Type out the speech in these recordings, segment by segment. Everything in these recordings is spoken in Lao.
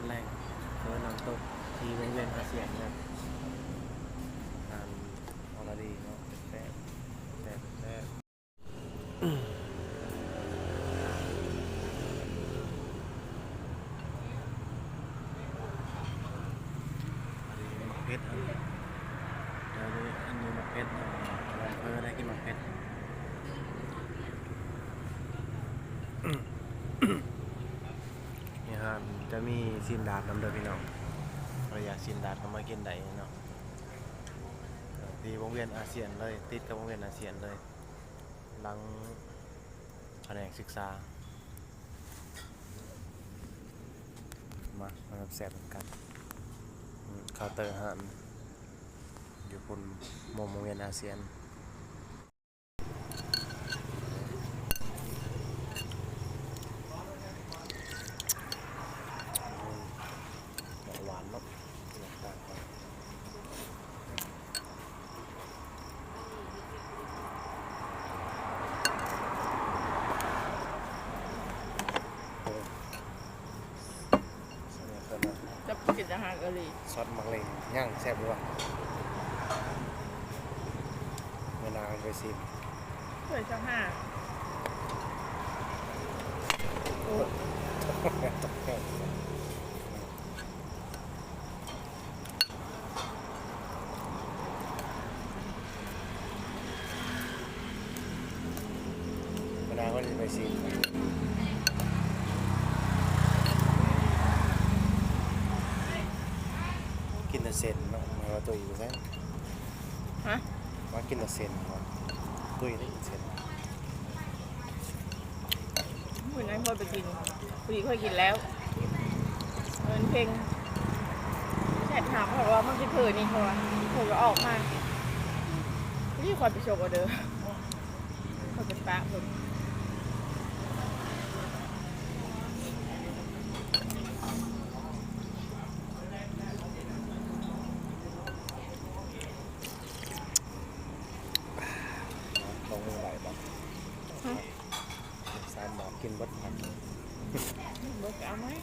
ແລງ ເຟີນ້ຳຕົກທີ່ວົງວຽນອາຊຽນເດີ ອາຫານອອລດີເນາະ ແຊບໆ ແຊບໆ. ອັນນີ້ໝາກເຜັດ ອັນນີ້ ອັນນີ້ໝາກເຜັດ ເອີ ໄດ້ກິນໝາກເຜັດ. ໃນຮ້ານຈະມີຊີ້ນດາດນຳເດີພີ່ນ້ອງ ໃຜຢາກຊີ້ນດາດກໍມາກິນໄດ້ເນາະ ທີ່ວົງວຽນອາຊຽນເລີຍ ຕິດກັບວົງວຽນອາຊຽນເລີຍ. ຫຼັງພະແນກສຶກສາ ມາ ມາແຊບໆນຳກັນ ເຄົາເຕີຮ້ານຢູ່ພຸ້ນ ມຸມວົງວຽນອາຊຽນ. ເນາະ ຫວານເນາະ ແຕກຕ່າງກັນ. ໂອ້ ແຊບຂະໜາດ ຈັບກິນອາຫານເກົາຫຼີ ຊອດໝາກເຫຼັງ ຍັງແຊບຢູ່ຫວາ? ມື້ໜ້າເຮົາຊິໄປຊີມ. ຖ້ວຍຊາວຫ້າ ໂອ້ ບາດໜ້າເຮົາຊິໄປຊີມ. ກິນແຕ່ເສັ້ນເນາະ ແມ່ນວ່າຕຸ້ຍຢູ່ໃສ? ຮະ? ວ່າກິນແຕ່ເສັ້ນເນາະ ຕຸ້ຍໄດ້ກິນເສັ້ນ. ມື້ນັ້ນຂ້ອຍໄປກິນ ພໍດີຂ້ອຍກິນແລ້ວ ເພິ່ນເພງແຊັດຫາຂ້ອຍວ່າ ມາກິນເຝີນີ້ ເຂົາວ່າ ຂ້ອຍກໍອອກມາ ພໍດີຂ້ອຍໄປສົ່ງອໍເດີ ຂ້ອຍໄປປະເພິ່ນ. ລົງມືໄດ້ບໍ່? ຮະ? ສາມບາດກິນເບິດພັກ ເບິດກໍເອົາໃໝ່.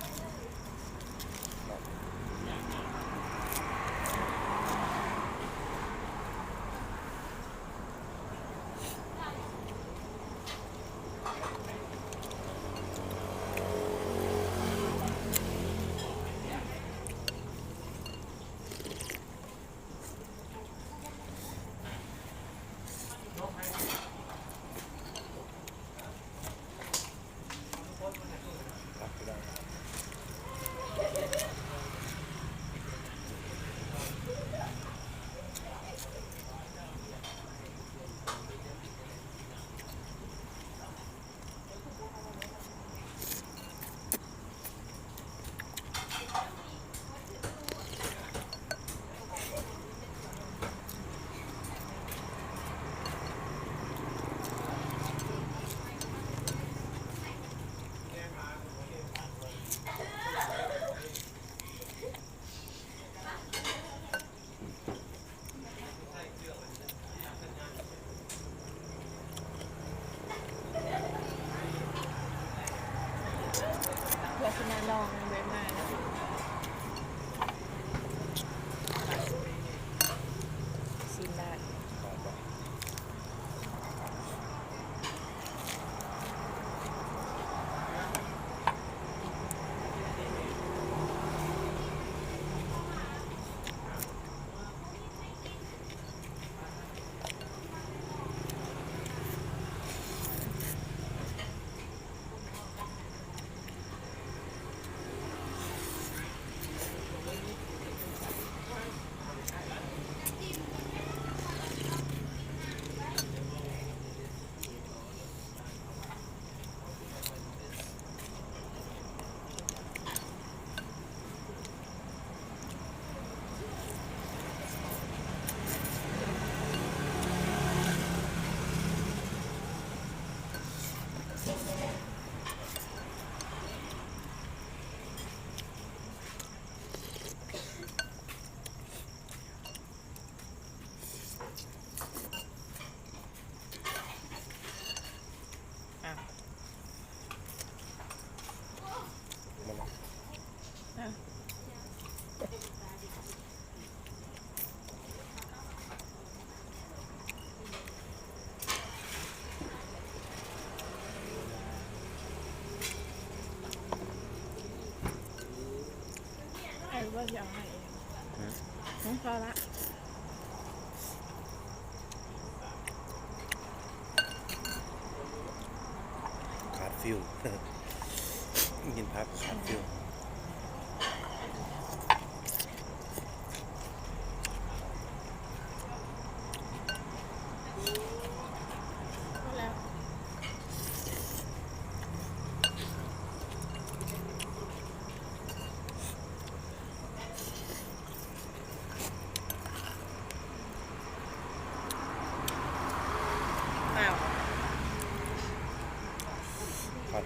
ໂຄສະນາລອງເວັບມານະ ຊີ້ນດາດ. ຈະເອົາໃຫ້ເອງ. ຫືມ? ຫືມ? ພໍລະ. ຂາດຟິວ ກິນຜັກຂາດຟິວ. ພໍແລ້ວ. ອ້າວ ຄັບ.